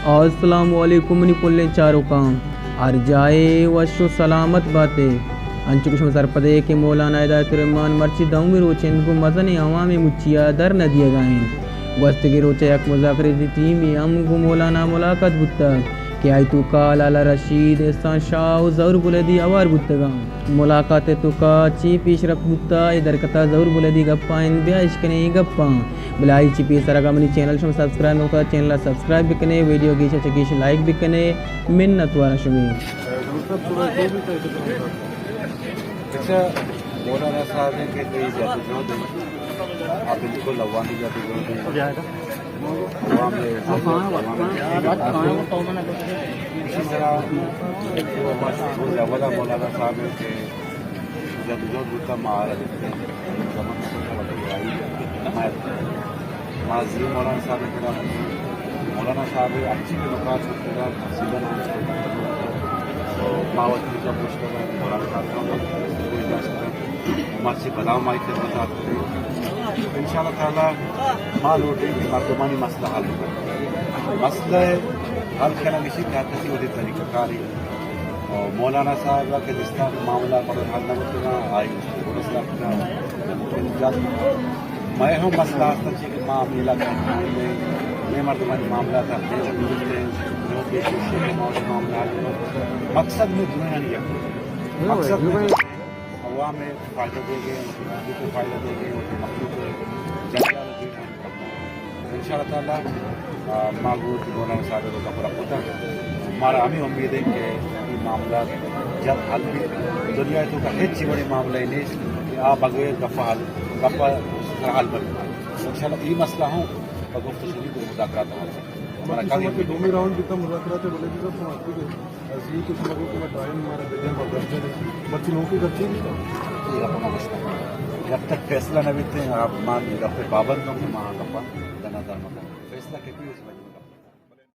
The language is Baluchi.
السلام علیکم منی پلیں چاروکاں، ہر جاہ ءَ وش و سلامت بات ئے۔ انچو کہ شما سرپد ئے کہ مولانا ہدایت الرحمان مرچی دومی روچ انت گوں مزنیں عوامے مچی ءَ در نہ دیگ ءَ انت۔ گوستگیں روچ ءَ یک مذاکراتی ٹیمے ہم گوں مولانا ملاقات بوتگ کہ آئی توکا لالا رشید، احسان شاہ و ظہور بلیدی ہوار بوتگ انت۔ ملاقات ءِ توکا چے پیش رفت بوتگ، اے درگت ءَ ظہور بلیدی گپا انت، بیا اشکنیں اے گپاں۔ بلے آئی چہ پیسر اگاں منی چینل شما سبسکرائب نہ کتگ، چینل ءَ سبسکرائب بکنے، ویڈیو گیش ءَ چہ گیش لائک بکنے، منت واراں شمے۔ اچھا، مولانا صاحب ءِ کہ تئی جد و جہد انت، آ بالکل عوامی جد و جہد انت۔ عوام ءِ، عوام ءِ، اسی طرح روز اول ءَ مولانا صاحب ءِ کہ جد و جہد بوتا، ما آرا دیتے۔ زمان ما ما زی مولانا صاحب ءِ کرا، مولانا صاحب ءِ ہرچی کہ نکات بوتگ، تفصیلاً ہم تو ما وتی جب گوشتگ، مولانا صاحب ءَ ہم گوش داشتگ، مرچی بلاہ ما آئی خدمت ءَ اتکگ۔ انشاءاللہ تعالیٰ ما لوٹیں کہ مردمانی مسئلہ حل بہ۔ مسئلہ حل کنگ اشی کہ ہر کسی وتی طریقہ کاری۔ اور مولانا صاحب ءَ کہ جس طرح معاملہ بغیر حل نہ بوتگ، آئی گڑا سرا کتگ۔ مئے ہم مسئلہ ہست چی کہ ما ہمے علاقہ ءِ مئے مردمانی معاملہ تھا، مئے وجود ءِ لوگ کے کوشش کہ ما معاملہ حل کریں۔ مقصد مئے دوئیں یک۔ مقصد مئے عوام ءَ فائدہ دیگ ءَ، وتی مخلوق ءَ فائدہ دیگ ءَ، وتی مخلوق ءِ جنجال ءَ دور کنگ ءَ۔ انشاءاللہ تعالیٰ، آ، ما گوں وتی مولانا صاحب ءَ گپ ءُ تران کتگ۔ مارا ہمے امید انت کہ اے معاملہ جلد حل بیت۔ دنیا ءِ توکا ہچ وڑیں معاملہ ئے نیست کہ آ بغیر گپ ءَ حل، گپ ءَ سر حل بہ بیت۔ انشاءاللہ اے مسئلہ ہم پہ گفت ءُ شنید ءُ مذاکرات ءَ حل بیت۔ ہمارا کاغذ دومی راؤنڈ بیتا مذاکرات ءِ، بلے بھی سر سماپتی دے۔ از یہ کہ شما گو کہ ما ٹائم ہمارا بدیں، ما گپ جنیں، مرچی نوکیں گپ چی بیتا؟ اے گپ ما گوشتا۔ جب تک فیصلہ نہ بیتے، آپ ما گپ پابند ہوں کہ ما گپ دنا در مکن۔ فیصلہ کتی اس مجموعہ۔